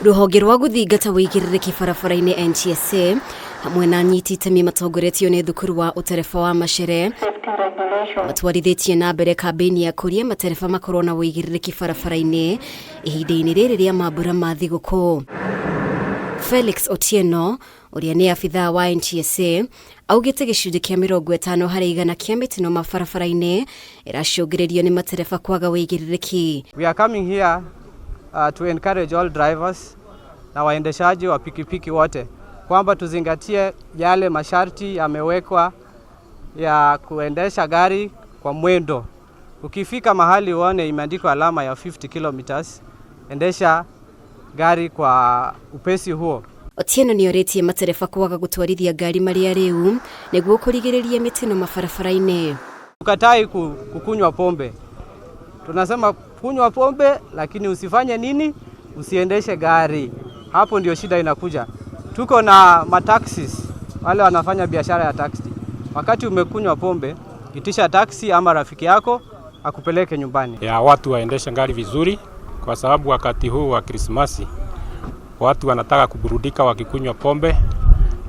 Rũhonge rwa gũthingata wĩigĩrĩrĩki barabara-inĩ NTSA hamwe na anyiti itemi matongoretio nĩ thukuru wa ũtereba wa Macere matwarithĩtie na mbere kambĩini ya kũria matereba makorwo na wĩigĩrĩrĩki barabara-inĩ ihinda-inĩ rĩrĩ rĩa mambura ma thigũkũ. Felix Otieno ũrĩa nĩ abithaa wa NTSA augĩte gĩcunjĩ kĩa 50% kĩa mĩtino mabarabara-inĩ ĩracũngĩrĩrio nĩ matereba kwaga wĩigĩrĩrĩki. We are coming here to encourage all drivers na waendeshaji wa pikipiki wote kwamba tuzingatie yale masharti yamewekwa ya kuendesha gari kwa mwendo. Ukifika mahali uone imeandikwa alama ya 50 kilometers, endesha gari kwa upesi huo. Otieno nĩ orĩtie matereba kwaga gũtwarithia ngari marĩ arĩu nĩguo kũrigĩrĩria mĩtino mabarabara-inĩ. Tukatai kukunywa pombe. Tunasema kunywa pombe, lakini usifanye nini? Usiendeshe gari. Hapo ndio shida inakuja. Tuko na mataxis, wale wanafanya biashara ya taxi. Wakati umekunywa pombe, itisha taxi ama rafiki yako akupeleke nyumbani. Ya watu waendeshe gari vizuri, kwa sababu wakati huu wa Krismasi watu wanataka kuburudika wakikunywa pombe,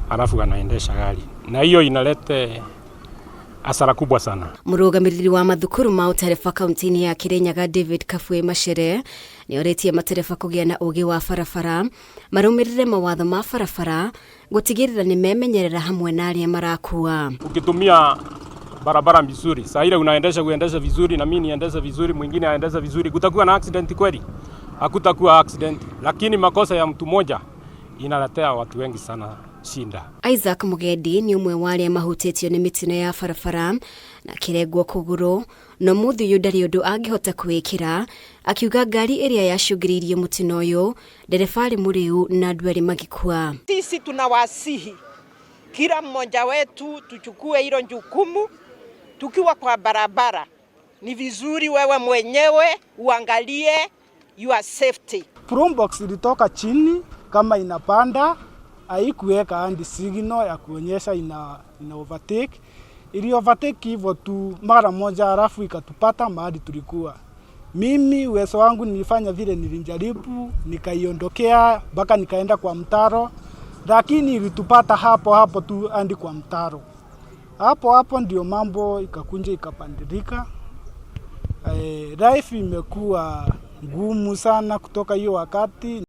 alafu wanaendesha gari, na hiyo inalete hasara kubwa sana. Mũrũgamĩrĩri wa mathukuru ma ũtereba kaunti-inĩ ya Kirinyaga David Kabwe Macere nĩ orĩtie matereba kũgĩa na ũgĩ wa barabara marũmĩrĩre mawatho ma barabara gũtigĩrĩra nĩ memenyerera hamwe na arĩa marakua. Ukitumia barabara vizuri, saa ile unaendesha uendeshe vizuri, na mimi niendeshe vizuri, mwingine aendeshe vizuri, kutakuwa na accident kweli? Hakutakuwa accident, lakini makosa ya mtu mmoja inaletea watu wengi sana shinda. Isaac Mugendi nĩ ũmwe wa arĩa mahutĩtio nĩ mĩtino ya barabara na kĩrengwo kũgũrũ no mũthĩ ũyũ ndarĩ ũndũ angĩhota kwĩĩkĩra, akiuga ngari ĩrĩa yacũngĩrĩirie mũtino ũyũ ndereba arĩ mũrĩu na andũ erĩ magĩkua. Sisi tunawasihi kila mmoja wetu tuchukue hilo jukumu. Tukiwa kwa barabara, ni vizuri wewe mwenyewe uangalie your safety. Probox ilitoka chini kama inapanda, haikuweka hadi signal ya kuonyesha ina overtake. Ili overtake hivyo tu mara moja, halafu ikatupata mahali tulikuwa. Mimi uwezo wangu nilifanya vile nilijaribu, nikaiondokea mpaka nikaenda kwa mtaro, lakini ilitupata hapo hapo tu hadi kwa mtaro. Hapo hapo ndio mambo ikakunja ikapandilika. Life imekuwa ngumu sana kutoka hiyo wakati.